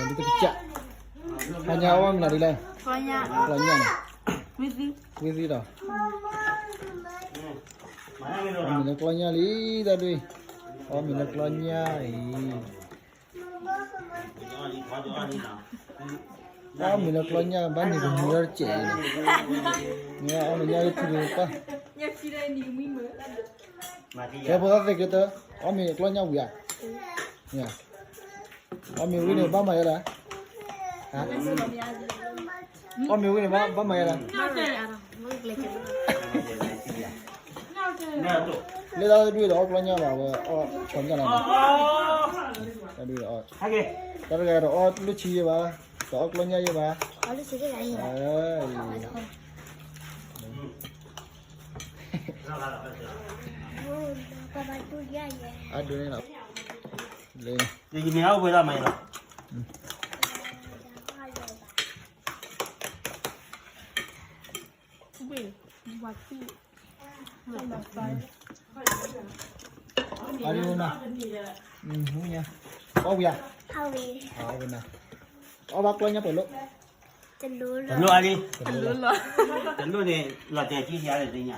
ဒ်ကစၢ်, ဟါညါအီၣ်မ့ၤနီၤဒ်လဲၣ်, ကျီညၣ်န့ၣ်, ဝံသံဒီး, အီၣ်မ့ၤလၢကျီညၣ်လံ, တၢ်ဒုး, အီၣ်မ့ၤလၢကျီညၣ်အံၤ အီၣ်မ့ၤလၢကျီညၣ် ဘၣ်နံၤကမံထီၣ်တစဲးအံၤ, မ့ၢ်အီၣ်မ့ၤညၣ်လၢထံလၢပၢ်, ကဲဖိသၣ်သ့ၣ်ကတၢၢ်, အီၣ်မ့ၤကျီညၣ်ဝံၤဧါ, အီၣ်မ့ၤဝံၤန့ၣ် ဘၣ်မၤယဲဒၣ်, အီၣ်မ့ၤဝံၤန့ၣ် ဘၣ်မၤယဲဒၣ် လၢတၢ်တဒုဒီးအီၣ်ကျီညၣ်ဘၣ်ဝဲ အီၣ်ဆီညၣ်လီၤ, တၢ်တဂၤဒီးအီၣ်လၢဆံယဲဘၣ်, ဒီးအီၣ်ကျီညၣ်ယဲဘၣ်, အဒိန့ၣ်လီၤ, လၢယမ့ၢ်အဝဲဒၣ်မၤယဲလီၤ အဒိနၤ, အီၣ်ဝံၤဧါ, အီၣ်ဝံၤနၤ, အီၣ်ဘၣ်ကျီညၣ်ပှဲၤလိၣ်, တလိၣ်အါလံ, တလိၣ်န့ၣ် လီၤတဲာ်ကံယါလၢသ့ၣ်ညါ,